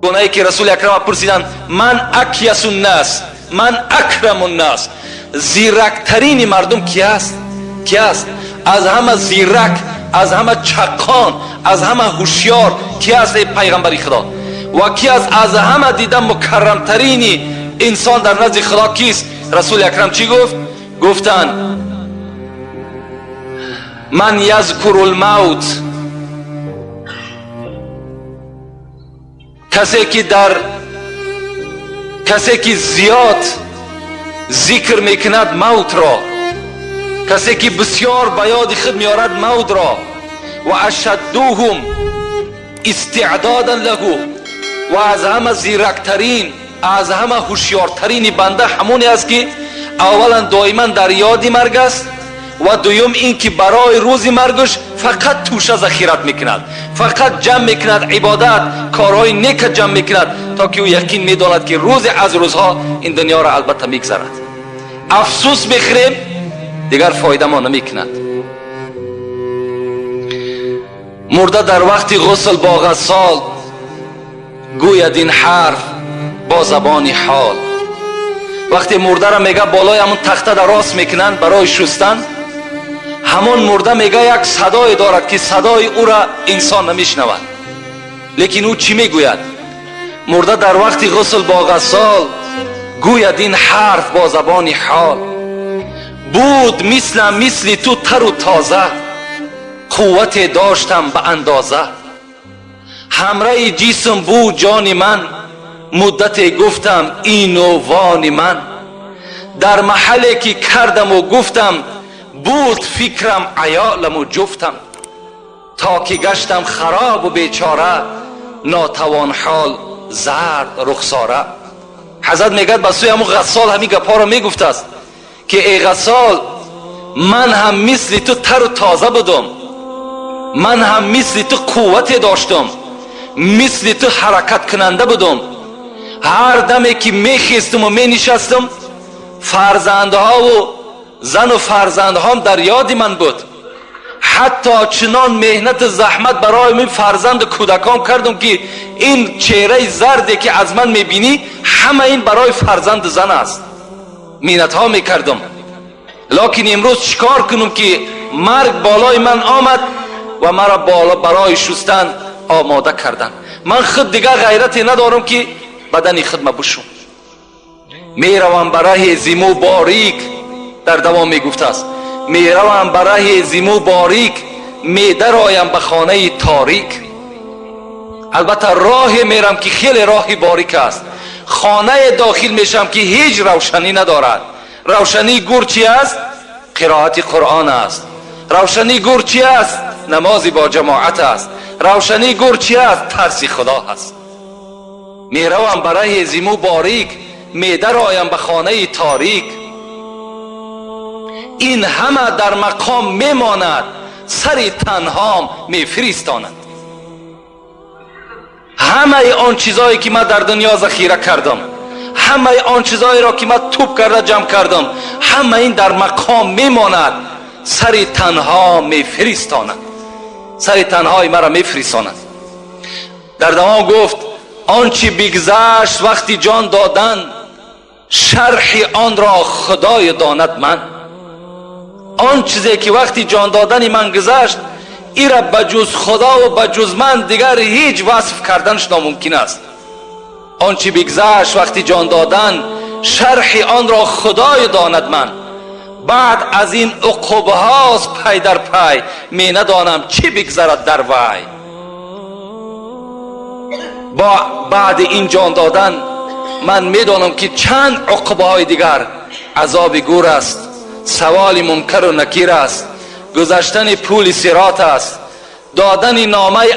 Гунае ки Расули Акрам пурсиданд: ман акясу ннас, ман акраму ннас, зирактарини мардум ки аст? Ки аст аз ҳама зирак, аз ҳама чаққон, аз ҳама ҳушёр ки аст, эй пайғамбари Худо? Ва ки аст аз ҳама дида мукаррамтарини инсон дар назди Худо кист? Расули Акрам чӣ гуфт? Гуфтанд: ман язкуру лмавт, касе ки дар касе ки зиёд зикр мекунад мавтро, касе ки бисёр ба ёди худ меорад мавтро, ва ашаддуҳум истеъдодан лаҳу, ва аз ҳама зирактарин, аз ҳама ҳушёртарини банда ҳамоне аст, ки аввалан доиман дар ёди марг аст, ва дуюм ин ки барои рӯзи маргаш фақат тӯша захират мекунад, фақат ҷамъ мекунад ибодат, корҳои нека ҷамъ мекунад, то ки ӯ яқин медонад, ки рӯзе аз рӯзҳо ин дунёро албатта мегзарад. Афсӯс мехӯрем, дигар фоида мо намекунад. Мурда дар вақти ғусл бо ғассол гӯяд ин ҳарф бо забони ҳол. Вақте мурдаро мега болои ҳамон тахта дар рост мекунанд барои шустан, ҳамон мурда мега як садое дорад, ки садои ӯра инсон намешнавад. Лекин ӯ чӣ мегӯяд? Мурда дар вақти ғусл бо ғассол гӯяд ин ҳарф бо забони ҳол: буд мислам мисли ту тару тоза, қуввате доштам ба андоза, ҳамраи ҷисм буд ҷони ман, муддате гуфтам ину вони ман, дар маҳалле ки кардаму гуфтам, буд фикрам аёламу ҷуфтам, то ки гаштам харобу бечора, нотавонҳол, зард рухсора. Ҳазрат мегӯяд, ба сӯи ҳамун ғассол ҳамин гапҳоро мегуфтааст, ки эй ғассол, ман ҳам мисли ту тару тоза будум, ман ҳам мисли ту қуввате доштум, мисли ту ҳаракаткунанда будум. Ҳар даме ки мехестуму менишастум, фарзандҳову зану фарзандҳом дар ёди ман буд. Ҳатто чунон меҳнату заҳмат барои мин фарзанду кӯдакон кардум, ки ин чеҳраи зарде ки аз ман мебинӣ, ҳама ин барои фарзанду зан аст, меҳнатҳо мекардум. Лекин имрӯз чӣ кор кунум, ки марг болои ман омад ва маро барои шустан омода карданд. Ман худ дигар ғайрате надорам, ки бадани худма бушум. Меравам ба раҳи зиму борик, дар давом мегуфтааст: меравам ба раҳи зиму борик, медароям ба хонаи торик. Албатта, роҳе мерам, ки хеле роҳи борик аст, хонае дохил мешавам, ки ҳеҷ равшанӣ надорад. Равшании гур чи аст? Қироати Қуръон аст. Равшании гур чи аст? Намози бо ҷамоат аст. Равшании гур чи аст? Тарси Худо аст. Меравам ба раҳи зиму борик, медароям ба хонаи торик, ин ҳама дар мақом мемонад, сари танҳом мефиристонад. Ҳамаи он чизое ки ман дар дунё захира кардам, ҳамаи он чизоеро ки ман тӯб карда ҷамъ кардам, ҳама ин дар мақом мемонад, сари танҳо мефиристонад, сари танҳои маро мефиристонад. Дар давом гуфт: он чи бигзашт вақти ҷон додан, шарҳи онро Худое донад ман. Он чизе ки вақти ҷон додани ман гузашт, ира ба ҷуз Худову ба ҷуз ман дигар ҳеҷ васф карданаш номумкин аст. Он чи бигзашт вақти ҷон додан, шарҳи онро Худое донад ман. Баъд аз ин уқубҳост пай дар пай, менадонам чӣ бигзарад дар вай. Бо баъди ин ҷон додан ман медонам, ки чанд уқубаҳои дигар: азоби гур аст, саволи мункару накир аст, гузаштани пули сирот аст, додани номаи